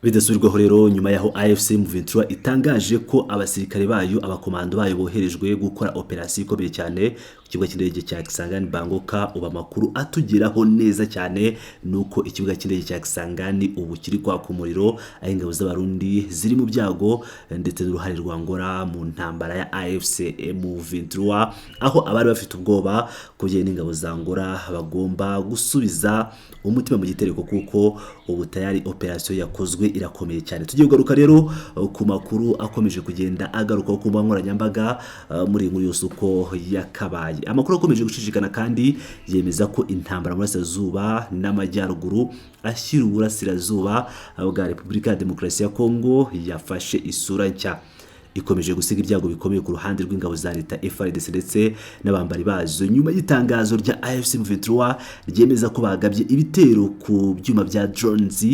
Bidasubirwaho rero, nyuma yaho AFC M23 itangaje ko abasirikare bayo, abakomando bayo, boherejwe gukora operasiyo ikomeye cyane ku kibuga cy'indege cya Kisangani Bangoka, ubu amakuru atugeraho neza cyane nuko ikibuga cy'indege cya Kisangani ubu kiri kwaka umuriro, aho ingabo z'Abarundi ziri mu byago, ndetse n'uruhare rwa Angola mu ntambara ya AFC M23, aho abari bafite ubwoba ku bijyanye n'ingabo za Angola bagomba gusubiza umutima mu gitereko, kuko ubu tayari operasiyo yakozwe irakomeye cyane. Tugiye kugaruka rero ku makuru akomeje kugenda agaruka ku mbuga nkoranyambaga muri iyi nkuru yose uko yakabaye. Amakuru akomeje gucicikana kandi yemeza ko intambara mu burasirazuba n'amajyaruguru ashyira uburasirazuba bwa Repubulika ya Demokarasi ya Kongo yafashe isura nshya, ikomeje gusiga ibyago bikomeye ku ruhande rw'ingabo za leta FARDC ndetse n'abambari bazo, nyuma y'itangazo rya AFC M23 ryemeza ko bagabye ibitero ku byuma bya drones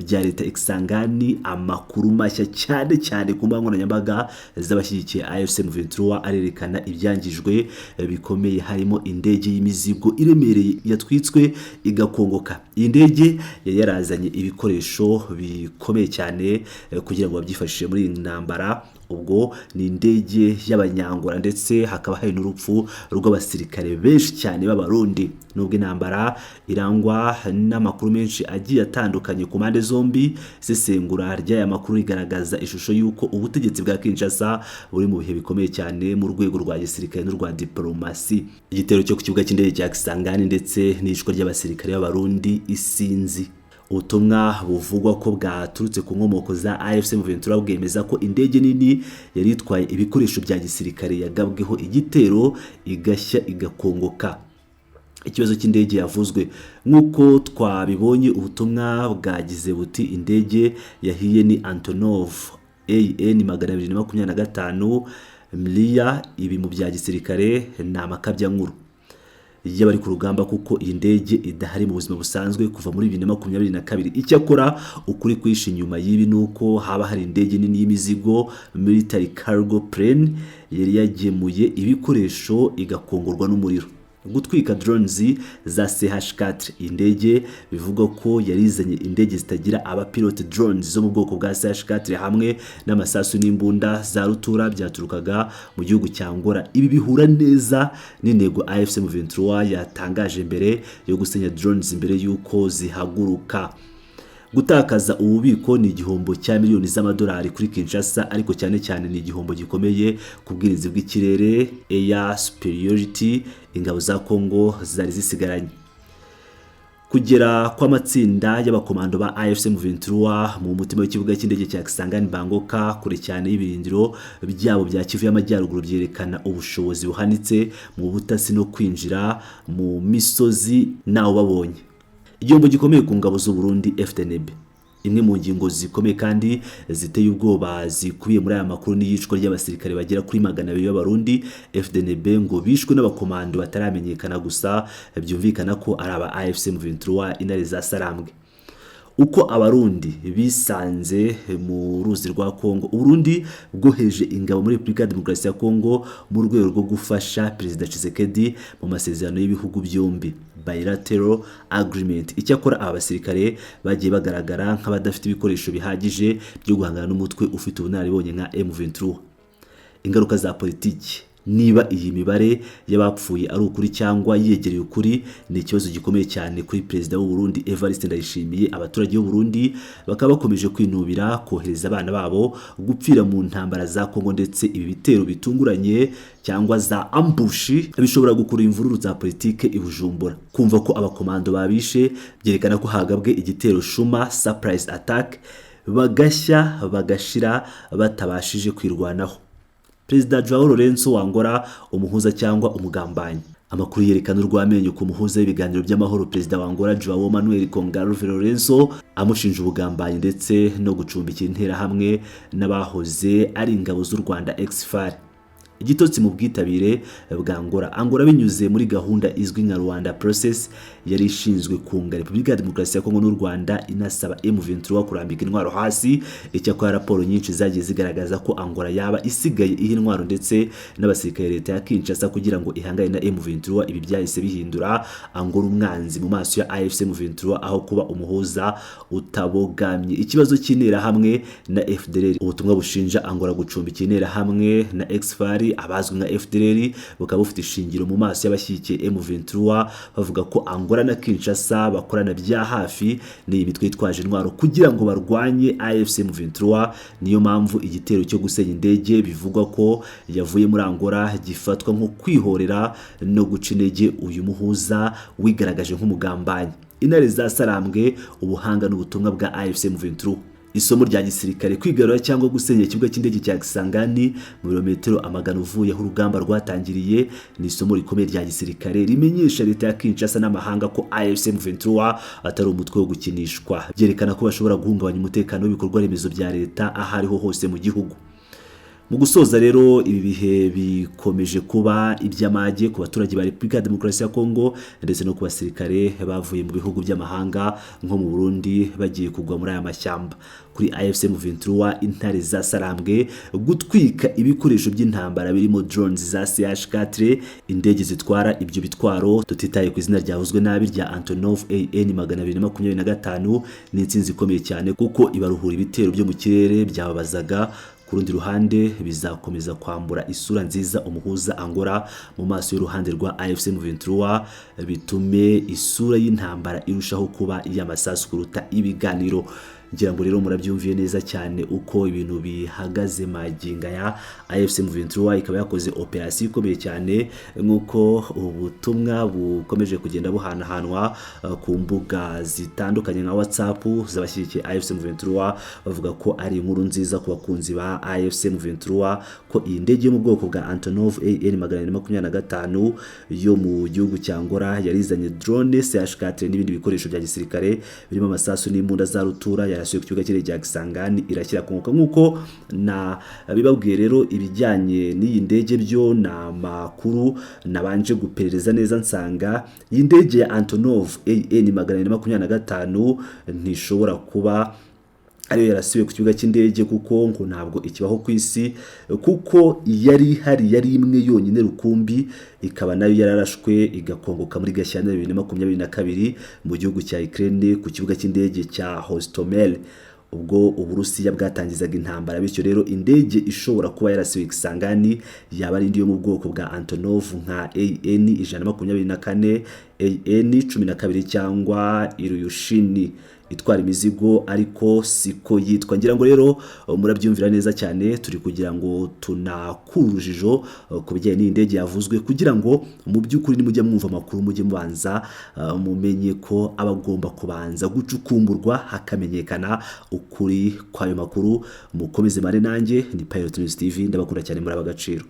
bya leta Kisangani. Amakuru mashya cyane cyane ku mbuga nkoranyambaga z'abashyigikiye AFC M23 arerekana ibyangijwe bikomeye, harimo indege y'imizigo iremereye yatwitswe igakongoka. Iyi ndege yari yarazanye ibikoresho bikomeye cyane kugira ngo babyifashishe muri iyi ntambara. Ubwo ni indege y'Abanyangora, ndetse hakaba hari n'urupfu rw'abasirikare benshi cyane b'Abarundi. Nubwo intambara irangwa n'amakuru menshi agiye atandukanye ku mpande zombi, isesengura ry'aya makuru rigaragaza ishusho y'uko ubutegetsi bwa Kinshasa buri mu bihe bikomeye cyane mu rwego rwa gisirikare n'urwa diplomasi. Igitero cyo ku kibuga cy'indege cya Kisangani ndetse n'iyicwa ry'abasirikare b'Abarundi isinzi. Ubutumwa buvugwa ko bwaturutse ku nkomoko za AFC M23 bwemeza ko indege nini yari itwaye ibikoresho bya gisirikare yagabweho igitero, igashya, igakongoka. Ikibazo cy'indege yavuzwe nk'uko twabibonye, ubutumwa bwagize buti: "Indege yahiye ni Antonov AN 225 Mriya." Ibi mu bya gisirikare ni amakabyankuru y'abari ku rugamba, kuko iyi ndege idahari mu buzima busanzwe kuva muri 2022. Icyakora ukuri kwishe inyuma y'ibi ni uko haba hari indege nini y'imizigo, military cargo plane, yari yagemuye ibikoresho igakongorwa n'umuriro. Gutwika drones za CH4: iyi ndege bivugwa ko yarizanye indege zitagira abapilote, drones, zo mu bwoko bwa CH4, hamwe n'amasasu n'imbunda za rutura byaturukaga mu gihugu cya Angola. Ibi bihura neza n'intego AFC M23 yatangaje mbere yo gusenya drones mbere y'uko zihaguruka. Gutakaza ububiko ni igihombo cya miliyoni z'amadolari kuri Kinshasa, ariko cyane cyane ni igihombo gikomeye ku bwirinzi bw'ikirere, air superiority, ingabo za Congo zari zisigaranye. Kugera kw'amatsinda y'abakomando ba AFC M23 mu mutima w'ikibuga cy'indege cya Kisangani Bangoka, kure cyane y'ibirindiro byabo bya Kivu y'Amajyaruguru, byerekana ubushobozi buhanitse mu butasi no kwinjira mu misozi nawe babonye. Igihombo gikomeye ku ngabo z'u Burundi FDNB. Imwe mu ngingo zikomeye kandi ziteye ubwoba zikubiye muri aya makuru n'iyicwa ry'abasirikare bagera kuri 200 b'Abarundi FDNB, ngo bishwe n'abakomando bataramenyekana, gusa byumvikana ko ari aba AFC M23, Intare za Sarambwe. Uko Abarundi bisanze mu ruzi rwa Kongo: Uburundi bwohereje ingabo muri Repubulika ya Demokarasi ya Kongo mu rwego rwo gufasha Perezida Tshisekedi mu masezerano y'ibihugu byombi, bilateral agreement. Icyakora aba basirikare bagiye bagaragara nk'abadafite ibikoresho bihagije byo guhangana n'umutwe ufite ubunararibonye nka M23. Ingaruka za politiki: niba iyi mibare y'abapfuye ari ukuri cyangwa yegereye ukuri, ni ikibazo gikomeye cyane kuri Perezida w'u Burundi Evariste Ndayishimiye. Abaturage b'u Burundi bakaba bakomeje kwinubira kohereza abana babo gupfira mu ntambara za Kongo, ndetse ibi bitero bitunguranye cyangwa za ambush bishobora gukurura imvururu za politike i Bujumbura. Kumva ko abakomando babishe byerekana ko hagabwe igitero shuma, surprise attack, bagashya bagashira batabashije kwirwanaho. Perezida Joao Lourenço wa Angola, umuhuza cyangwa umugambanyi? Amakuru yerekana urw'amenyo ku muhuza w'ibiganiro by'amahoro, Perezida wa Angola Joao Manuel Gonçalves Lourenço, amushinja ubugambanyi ndetse no gucumbikira interahamwe n'abahoze ari ingabo z'u Rwanda, ex-FAR. Igitotsi mu bwitabire bwa Angola. Angola, binyuze muri gahunda izwi nka Luanda Process, yari ishinzwe kunga Repubulika ya Demokarasi ya Kongo n'u Rwanda, inasaba M23 kurambika intwaro hasi. Icyakora raporo nyinshi zagiye zigaragaza ko Angola yaba isigaye iha intwaro ndetse n'abasirikare leta ya Kinshasa kugira ngo ihangane na M23. Ibi byahise bihindura Angola umwanzi mu maso ya AFC M23 aho kuba umuhuza utabogamye. Ikibazo cy'interahamwe na FDLR. Ubutumwa bushinja Angola gucumbikira interahamwe na ex-FAR, abazwi nka FDLR, bukaba bufite ishingiro mu maso y'abashyigikiye M23, bavuga ko Angola na Kinshasa bakorana bya hafi n'iyi mitwe yitwaje intwaro kugira ngo barwanye AFC M23. Niyo mpamvu igitero cyo gusenya indege bivugwa ko yavuye muri Angola gifatwa nko kwihorera no guca intege uyu muhuza wigaragaje nk'umugambanyi. Intare za Sarambwe, ubuhanga n'ubutumwa bwa AFC M23. Isomo rya gisirikare: kwigarura cyangwa gusenya ikibuga cy'indege cya Kisangani mu birometero amagana uvuye aho urugamba rwatangiriye ni isomo rikomeye rya gisirikare rimenyesha leta ya Kinshasa n'amahanga ko AFC M23 atari umutwe wo gukinishwa. Byerekana ko bashobora guhungabanya umutekano w'ibikorwa remezo bya leta aho ariho hose mu gihugu. Mu gusoza rero, ibi bihe bikomeje kuba iby'amage ku baturage ba Repubulika ya Demokarasi ya Kongo ndetse no ku basirikare bavuye mu bihugu by'amahanga nko mu Burundi bagiye kugwa muri aya mashyamba. Kuri AFC M23, intare za Sarambwe, gutwika ibikoresho by'intambara birimo drones za CH4, indege zitwara ibyo bitwaro, tutitaye ku izina ryavuzwe nabi rya Antonov AN 225, ni intsinzi ikomeye cyane kuko ibaruhura ibitero byo mu kirere byababazaga. Ku rundi ruhande, bizakomeza kwambura isura nziza umuhuza Angola mu maso y'uruhande rwa AFC M23, bitume isura y'intambara irushaho kuba iy'amasasu kuruta ibiganiro. Ngira ngo rero murabyumviye neza cyane uko ibintu bihagaze magingo aya. AFC M23 ikaba yakoze operasiyo ikomeye cyane nk'uko ubutumwa bukomeje kugenda buhanahanwa ku mbuga zitandukanye nka WhatsApp z'abashyigikiye AFC M23, bavuga ko ari inkuru nziza ku bakunzi ba AFC M23 ko iyi ndege yo mu bwoko bwa Antonov AN 225 yo mu gihugu cya Angola yarizanye drone CH4 n'ibindi bikoresho bya gisirikare birimo amasasu n'imbunda za rutura yarasiwe ku kibuga cy'indege cya Kisangani irashyira kunguka nk'uko na bibabwiye. Rero ibijyanye n'iyi ndege byo ni amakuru nabanje guperereza neza, nsanga iyi ndege ya Antonov AN 225 ntishobora kuba ariyo yarasiwe ku kibuga cy'indege, kuko ngo ntabwo ikibaho ku isi, kuko yari ihari yari imwe yonyine rukumbi, ikaba nayo yararashwe igakongoka muri Gashyantare 2022 mu gihugu cya Ukraine ku kibuga cy'indege cya Hostomel, ubwo Uburusiya bwatangizaga intambara. Bityo rero indege ishobora kuba yarasiwe Kisangani yaba ari indi yo mu bwoko bwa Antonov nka AN 124, AN 12 cyangwa Ilyushin itwara imizigo, ariko siko yitwa. Ngira ngo rero murabyumvira neza cyane. Turi kugira ngo tunakure urujijo ku bijyanye n'iyi ndege yavuzwe, kugira ngo mu by'ukuri nimujya mwumva amakuru mujye mubanza mumenye ko aba agomba kubanza gucukumburwa hakamenyekana ukuri kw'ayo makuru. Mukomeze mare nanjye ni Pilot News TV, ndabakunda cyane, muri ab'agaciro.